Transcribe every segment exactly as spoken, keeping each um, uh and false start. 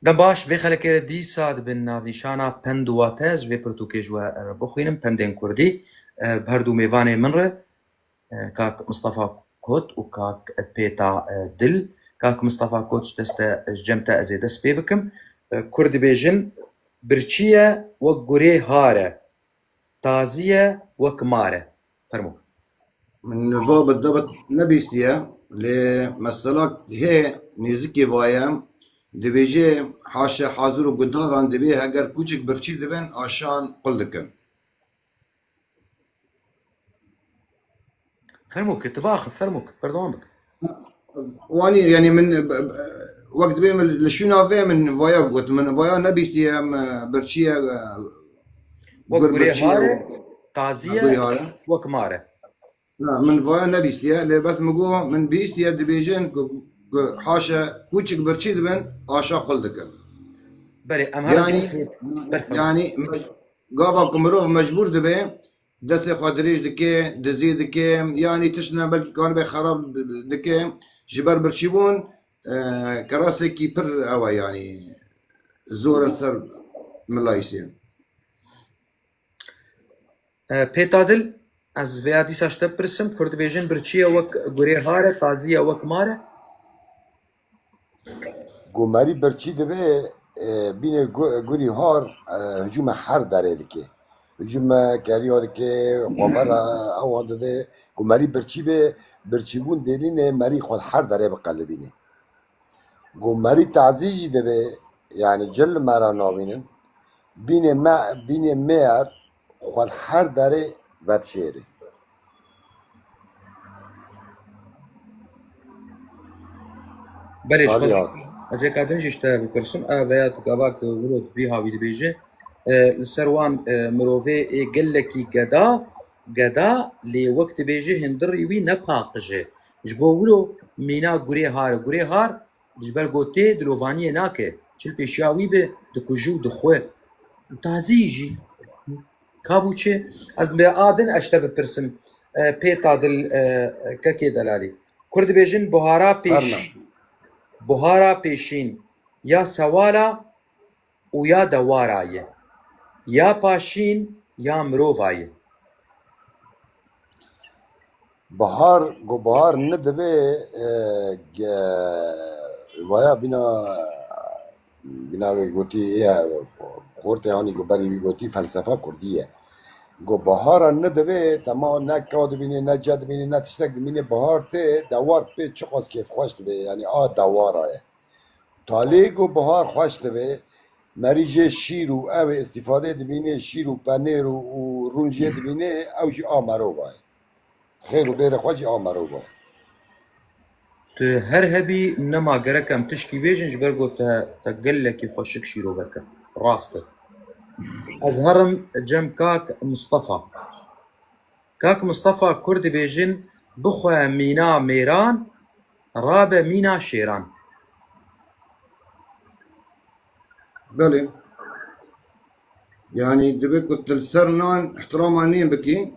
Dem baş, vê xelekê re dîsa dibin navnîşana pend û wate, ez ji vê pirtûkê ji we re bixwînim, pendên kurdî, e, bi her du mêvanê min re, e, kak Mistefa Kot û kak Pêta, e, Dil. Kak Mistefa Kot, ji deste, ji cem te ez ê dest pê bikim. E, Kurd dibêjin, birçî ye wek gurê har e, tazî ye wek mar e. Fermo. Min va bi debit nebîstiye, lê mesela hê nêzikê vaye, dibêje haşe hazir û gudaran dibê heger kûçik birçî dibin, aşan qul dikin. Fermo ki, tibax, fermo ki, berdewam bik. Wanî, yani min, b-, b-, wek dibê min li şûna vê min vaya got, min vaya nebîstiye, em, birçî ye, e, Wek gur gurê birçî ye, har e, tazî ye, gurê har e. Wek mar e. Na, min vaya nebîstiye, lê bes min got, min bîstiye dibêjin ku, ku haşe kûçik birçî dibin, aşa qul dikin. Belê, em her Yani, berxwe. yani mec-, gava ku mirov mecbûr dibe, destê xwe dirêj dike, dizî dike, yanî tiştine belkî kanibe xerab dike, ji ber birçîbûn, e, kerasekî pir ew e, yanî zor e li ser milayîsê. E, Pêta Dil, ez vêya dîsa ji te bipirsim, Kurd dibêjin, birçî ye wek gurê har e, tazî ye wek mar e. Ku merî birçî dibe, e, bîne gu-, gurî har, e, hicûme her derê dike. Hicûme keriya dike, xwe bera ewan dide. Ku merî birçî be, birçîbûn dêrîne merî xwe her derê biqelibîne. Ku merî tazî jî dibe, yani cil li me re nabînin. Bîne me, bîne mêr, xwe li her derê vedişêrê. Belê, ji Alî xwe hat. Ez ê ka din jî ji te bipirsim. A veya tu gava ku wilo tu vî hawî dibêje, e, li ser wan, e, mirovê ê gelekî geda, geda lê wek dibêje hindirî wî ne paqij e. Ji bo wilo mîna gurê har e. Gurê har ji ber ku tê dilovaniyê nake. Çi li pêşiya wî be, dikuje û dixwe. Tazî jî. Ka bû çi? Ez bi a din ez te bipirsim. E, Pêta Dil, e, kekê delalî. Kurd dibêjin buhara Ferme. pêşîn. Buhara pêşîn ya sewala û ya dewara ye. Ya paşîn ya mirova ye. Bihar, ku bihar nidibe, e, ge-, vaya bîna, bîna wê gotî, ya, xortê hanî ku berî wî gotî felsefa kurdî ye. Ku bihara nidibe, tema ne ka dibînê, ne ce dibînê, ne tiştek dibînê, bihar tê, dewar pê çiqas kêfxweş dibe, yanî a dewara ye. Talê ku bihar xweş dibe, merî jê şîr û ew ê îstîfadê dibînê, şîr û penêr û, û rûn jê dibînê, ew jî a merova ye. Xêr û bêrê xwe jî a merova ye. Tu her hebî nema gerek em tişkî bêjin, ji ber ku te, te gelekî xweşik şîrove kir. Rast e. Ez herim cem kak Mistefa. Kak Mistefa, Kurd dibêjin, bixwe mîna mêran, rabe mîna şêran. Belê. Yanî dibe ku tu li ser nan ihtirama nê bikî,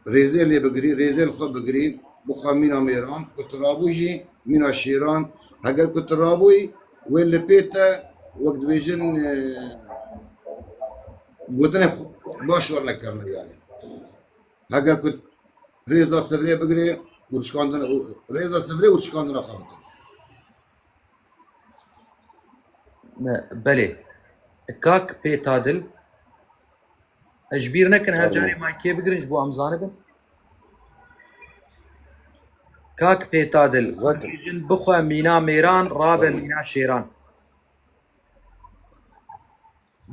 rêzê lê bigirî, rêzê li xwe bigirî, bixwe mîna mêran, ku tu rabû jî mîna şêran. Heger ku tu rabûyî, wê li pê te, wek dibêjin, e, gotinê xwe baş werne kirine yanî. Heger ku rêza sivrê bigirê û rişkandina, û rêza sivrê û rişkandina xwe bike. Ne, belê. Kak Pêta Dil, ji bîr nekin her Fermo. carê maykê bigirin ji bo em zanibin. Kak Pêta Dil, Zaten. Bêjin bixwe mîna mêran, rabe Fermo. mîna şêran.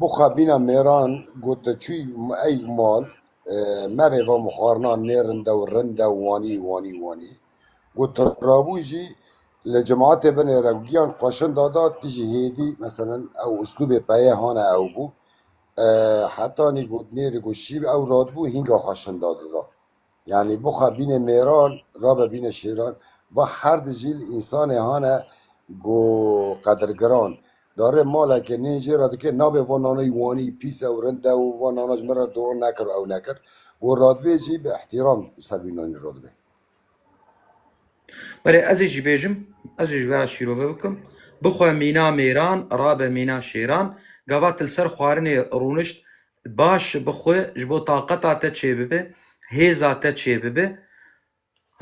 Bixwe mîna mêran, got te çûyî ey mal, e, mebe va mixwarina nê rinde û rinde û wanî, wanî, wanî. Got te rabû jî li cemaetê binêre û giyan xweşin dada, tu jî hêdî, meselen, ew uslûbê peyê hane ew bû. E, hetanî got nêrê got şîr ew radibû, hînga xweşin dadida. Yanî bixwe bînê mêran, rabe bînê şêran. Va her di jîl însanê hane go qedirgiran. Darê maleke nê jê re dike, nabe va nanayî wanî pîs e û rind e û va nana ji min re dor nekir û ew nekir. Go radibê jî bi îhtîram ser wî nanî radibe. Belê, ez ê jî bêjim, ez ê ji vê şîrove bikim. Bixwe mîna mêran, rabe mîna şêran. Gava tu li ser xwarinê rûnişt, baş bixwe, ji bo taqeta te çêbibe, hêza te çêbibe.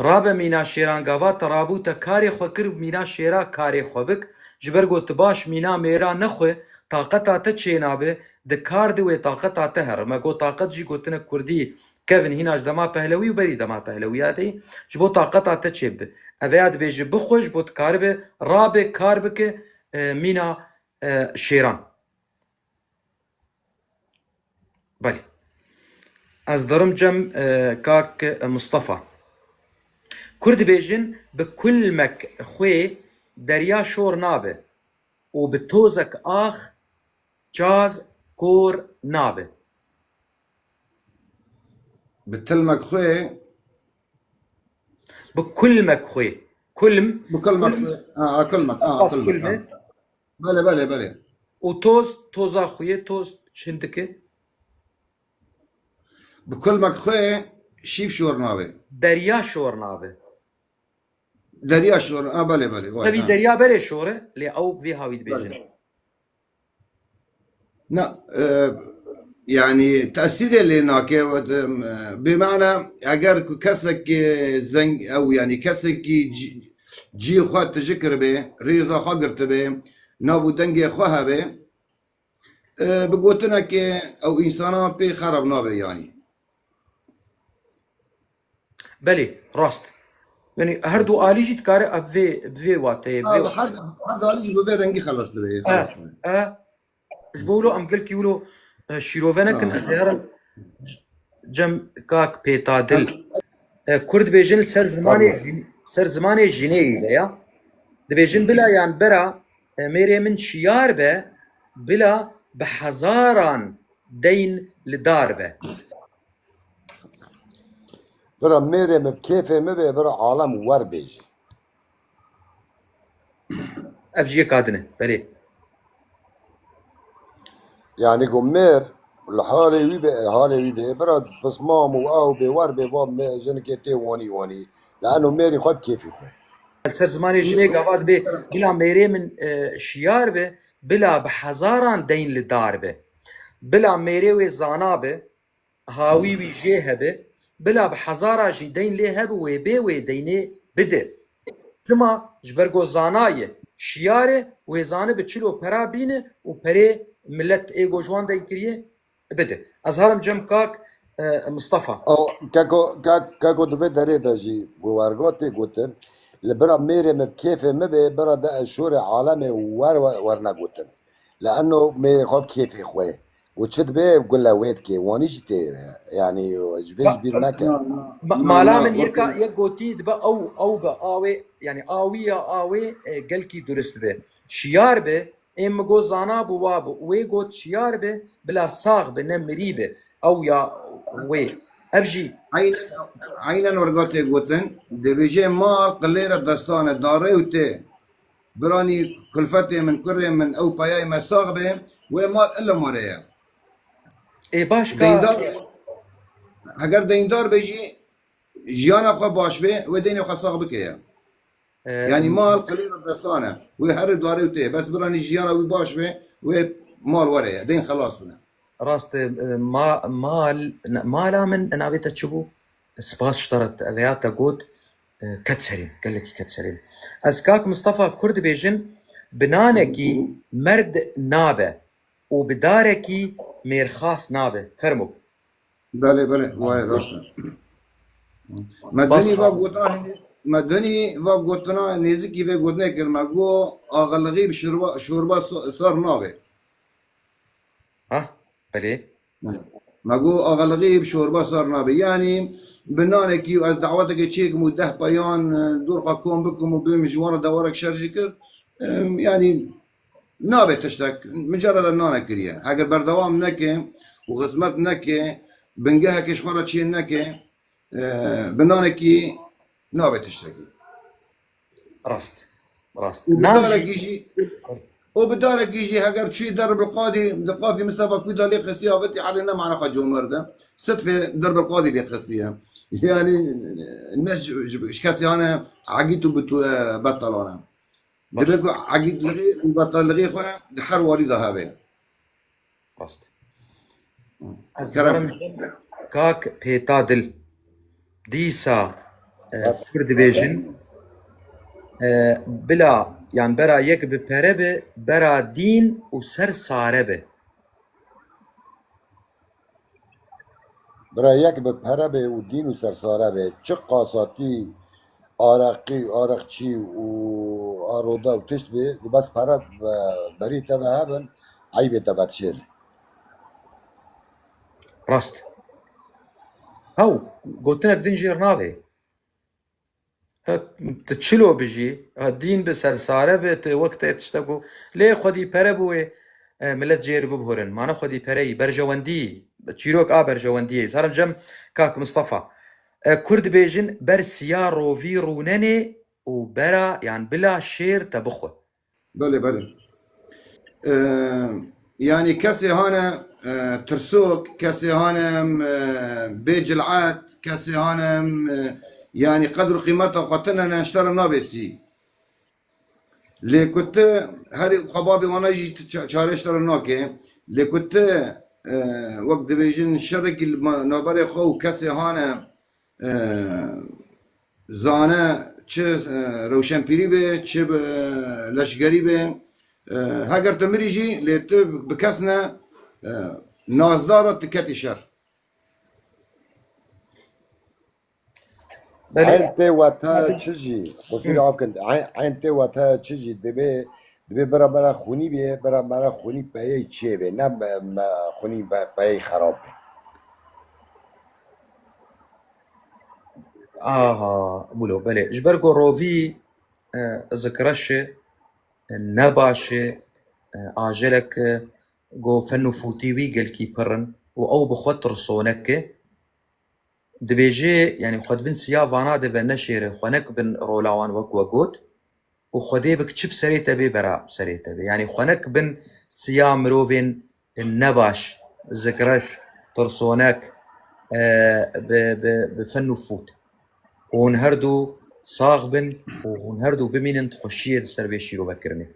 Rabe mîna şêran, gava te rabû te karê xwe kir, mîna şêra karê xwe bik. Ji ber ku tu baş mîna mêra nexwe, taqeta te çênabe, di kar di wê taqeta te here. Me got taqet jî gotine kurdî, kevin hîna ji dema Pehlewî û berî dema Pehlewiya de yî, ji bo taqeta te çêbibe. Ev ya dibêje bixwe, ji bo tu karibe rabe kar bike, e, mîna, e, şêran. Belê. Ez derim cem, e, kak Mistefa. Kurd dibêjin, bi kulmek xwê derya şor nabe û bi tozek ax çav kor nabe. Bi tilmek xwê. Bi kulmek xwê. Kulm. Bi kulmek xwê. Ha, ha, kulmek. Ha, kulmek. Kulme. Ha. Belê, belê, belê. Û toz, toza xwê, toz çindike. Bi kulmek xwê şîv şor nabe. Derya şor nabe. Derya şor, ha, belê, belê. Vay, Tevî ha. Derya berê şor e, lê ew vê hawî dibêjin. Belê. Na, e, yani tesîrê lê nake, e, bê mana eger ku kesekî zeng ew, yani kesekî cî, cî xwe tiji kiribe, rêza xwe girtibe, nav û dengê xwe hebe, e, bi gotinekê ew însana pê xerab nabe yani. Belê, rast. Yani her du alî jî dikare ev vê, bi vê wateyê, bi vê Abi, her, her du alî jî bi vê rengî xelas dibe, xelas dibe. E, ji bo wilo em gelkî wilo, e, şîrove nekin, ez ê herim cem kak Pêtadil. E, Kurd dibêjin li ser zimanê jin-, ser zimanê jinê de ya. Dibêjin bila yan bera, e, mêrê min şiyar be, bila bi hezaran deyn li dar be. Bira mêrê min bi kêfê min bê, bira alem wer bêjî. Ev jî yeka din e, belê. Yani ku mêr li halê wî bê, halê wî bê, bira pismam û ew bê wer bê, va me jinikê tê wanî wanî. Li eno mêrî xwe bi kêfî xwe. Li ser zimanê jinê gava dibê bila mêrê min, e, şiyar be, bila bi hezaran deyn li dar be. Bila mêrê wê zana be, hawî wî jê hebe, bila bi hezara jî deyn lê hebe wê bê wê deynê bide. Çima? Ji ber ku zana ye, şiyar e, wê zanibe çilo pera bîne û perê milet ê ku ji wan deyn kiriye bide. Ez herim cem kak, e, Mistefa. O, keko, kek-, keko di vê derê de jî ku wergo tê gotin, li bira mêrê min bi kêfê min bê, bira de ez şorê alemê wer, wer, werine gotin. Li eno mêrê xwe bi kêfê xwe. Û çi dibe gule wê dikê, wanî jî tê. Yani ji vê ji bîr meke. Ma-, mala min yeka, yek gotî dibe ew, ew be awê, yani awiya awê, e, gelkî durist be. Şiyar be, ê min got zana bû wa bû. Wê got şiyar be, bila sax be, ne mirî be. Ew ya wê. Ev jî. Aynen, aynen werga tê gotin. Dibêje mal qilêre destane, darê û tê. Biranî kulfetê min, kurê min, ew peyayê me sax be, wê mal ilim were ye. Ê baş ka. Deyndar, heger deyndar be jî, jiyana xwe baş be, wê deynê xwe sax bike ye. E, Yani mal qilêra destane, wê herê darê û tê. Bes biranî jiyana wî baş be, wê mal were ye, deyn xelas bine. Rast e, ma-, mal, ne, mala min navê te çi bû? Spas ji te re, ev ya te got, e, ket serê min, gelekî ket serê min. Ez kak Mistefa Kurd dibêjin, bi nanekî merd nabe û bi darekî mêrxas nabe. Fermo. Belê, belê, waye rast e. Me dunî va gotina, me dunî va gotina nêzikî vê gotinê kir, me got axilixî bi şorba, şorba so-, sar nabe. Ha, belê. Me got axilixî bi şorba sar nabe. Yani bi nanekî û ez dawetekê çêkim û deh peyan, e, dor xwe kom bikim û bim ji wan re dewarek şer jî kir. E, yani nabe tiştek, micarede nane kiriye. Heger berdewam neke û xizmet neke, bingehekê ji xwe re çê neke, e, bi nanekî nabe tiştekî. Rast. Rast. Û bi Nan darekî jî jî, û bi darekî jî heger çûyî der bil qadî, di qafî Mistefa Kuda lê xistî avêtî herê ne mane xwe comerde. Sitfê der bil qadî lê xistiye. Yani ne ji, ji, ji kesî hane egît û bitu, e, betelane. Baş. Dibe ku egîtlixê û betalixê xwe di her warî de hebe. Rast. Ez Kerem. Zirim kak Pêta Dil. Dîsa, e, Bak. Kur dibêjin, e, bila, yan bera yek bi pere be, bera dîn û ser sare be. Bira yek bi pere be û dîn û sersare be. Çi qasatî, areqî, areqçî û aroda û tişt be, ku bes pere be-, berî te de hebin, eybê te vedişêre. Rast. Hew, gotinek din jêr navê. Ha, tu çilo bijî, ha, dîn bi sersare bi, tu wek te tiştek û lê xwedî pere bi wê, e, millet jêr bibhurin. Mana xwedî pereyî, berjewendî, çîrok a berjewendiyê. Zarim cem kak Mistefa. E, Kurd bêjin ber siya rovî rûnenê û bera, yan bila şêr te bixwe. Belê, belê. Ee, yani kesê hane, e, tirsok, kesê hane, e, bê cil'et, kesê hane, e, yani qedr û qîmeta xwe tune ne, ji te re nabêsî. Lê ku tu herî xwe bavê wana jî tu ça-, çare ji te re nake. Lê ku tu, e, wek dibêjin şerekî li ma-, navberê xwe û kesê hane, e, zane, çi, e, rewşenpîrî be, çi bi leşgerî be, e, heger tu mirî jî, lê tu bi kes ne, e, nazdara tu ketî şer. Belê. Eyn tê wete çi jî, qusûrê Hı. af kin, eyn, eyn tê wete çi jî dibê, dibê bira me re xwînî bê, bira me re xwînî peyê çê bê, ne me, me xwînî me peyê xerab bê. Aha, wilo, belê. Ji ber ku rovî, e, zikreş e, nebaş e, e, ajelek e, ku fen û fûtî wî gelkî pir in û ew bi xwe tirsonek e. Dibêje, yanî xwe di bin siya vana de veneşêre, xwe nek bin rola wan wek we got û Xwedê bik çi bi serê te bê bera bi serê te bê. Yanî xwe nek bin siya mirovên nebaş, zikreş, tirsonek, e, bi, bi, bi fen û fût. Hûn her du sax bin û hûn her du bimînin di xweşiyê di ser vê şîrovekirinê.